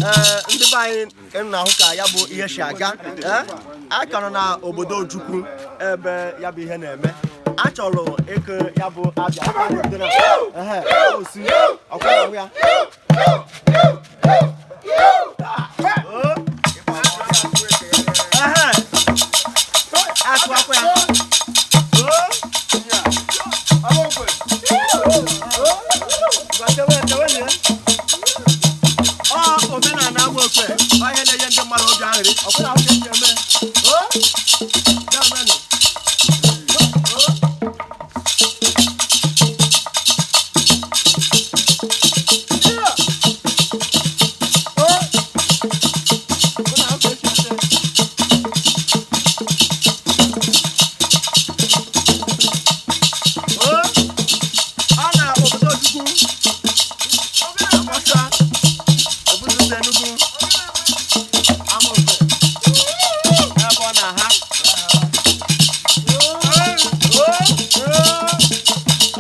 Ee, ndị be anyị nke m na-ahụ ka ya bụ ihe si aga. Ee, a ka nọ na obodo Ojukwu ebe ya bụ ihe na-eme. A chọrọ ịkụ ya bụ abịa. Ehe, osi ọkwa ahụ ya. Ehe, akụ akwa ya. Ngwa, tewe, tewe nie. Ọ omenala Amokwe, ọ ihe na-enye ndị mmadụ obi aṅụrị. Ọkwa ahụ ka esi eme. O na-emenụ. O ụlọ ahụ ka esi ete. O ọ na obodo Ojukwu Amọcha obodo Enugu Amokwe ebe ọ na-aha. O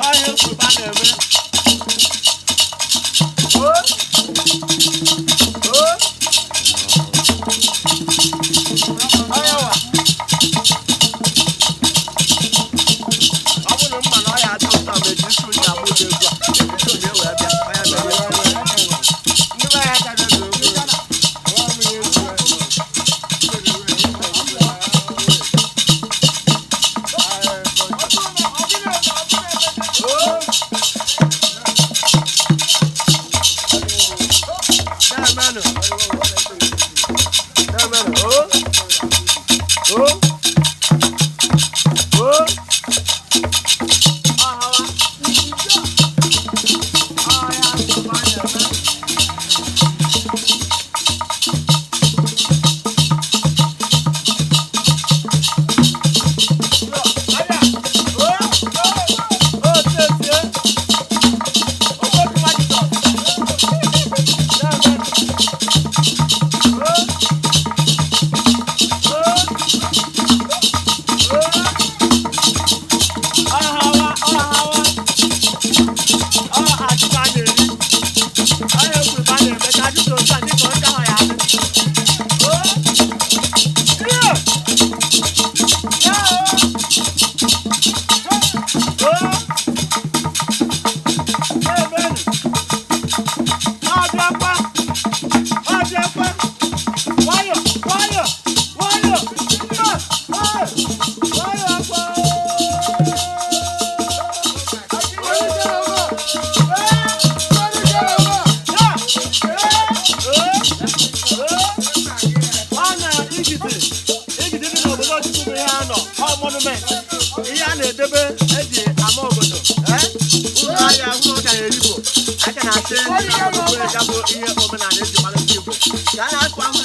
ọ ihe nkwuru a na-eme. O o ọ ya wa. Ọ bụrụ mma na ọ ya adị ụtọ ma eji isi onye agba ụdị egwu a esi onye wee bịa ọ ya mere. Ndị be anyị akaghị ege egwu. Na-emenụ. Na-emenụ. O o o ọhawa ọ ya nsogbu a na-eme. O o tetie Ogbodu Jizọs. Na-emenụ. O o o ọhawa ọhawa ọ achịcha a na-eri ọ ya ekwuru a na-eme ka ajụjụ otu a dịka onye ahụ ya adị. O ihe ya o o na-emenụ. Ọ bịakwa, ọ bịakwa, nwayọ nwayọ nwayọ nwayọ akwa. Ọ na Igidi, Igidi dị n'obodo Ojukwu bụ ihe a nọ ọ monument, ihe a na-edebe eji ama obodo. Ee, ụlọ ahịa ahụ ka na-erigbo aka na-achị ya bụ ihe omenala eji mara ndị Igbo ka a na-akụ ahụ.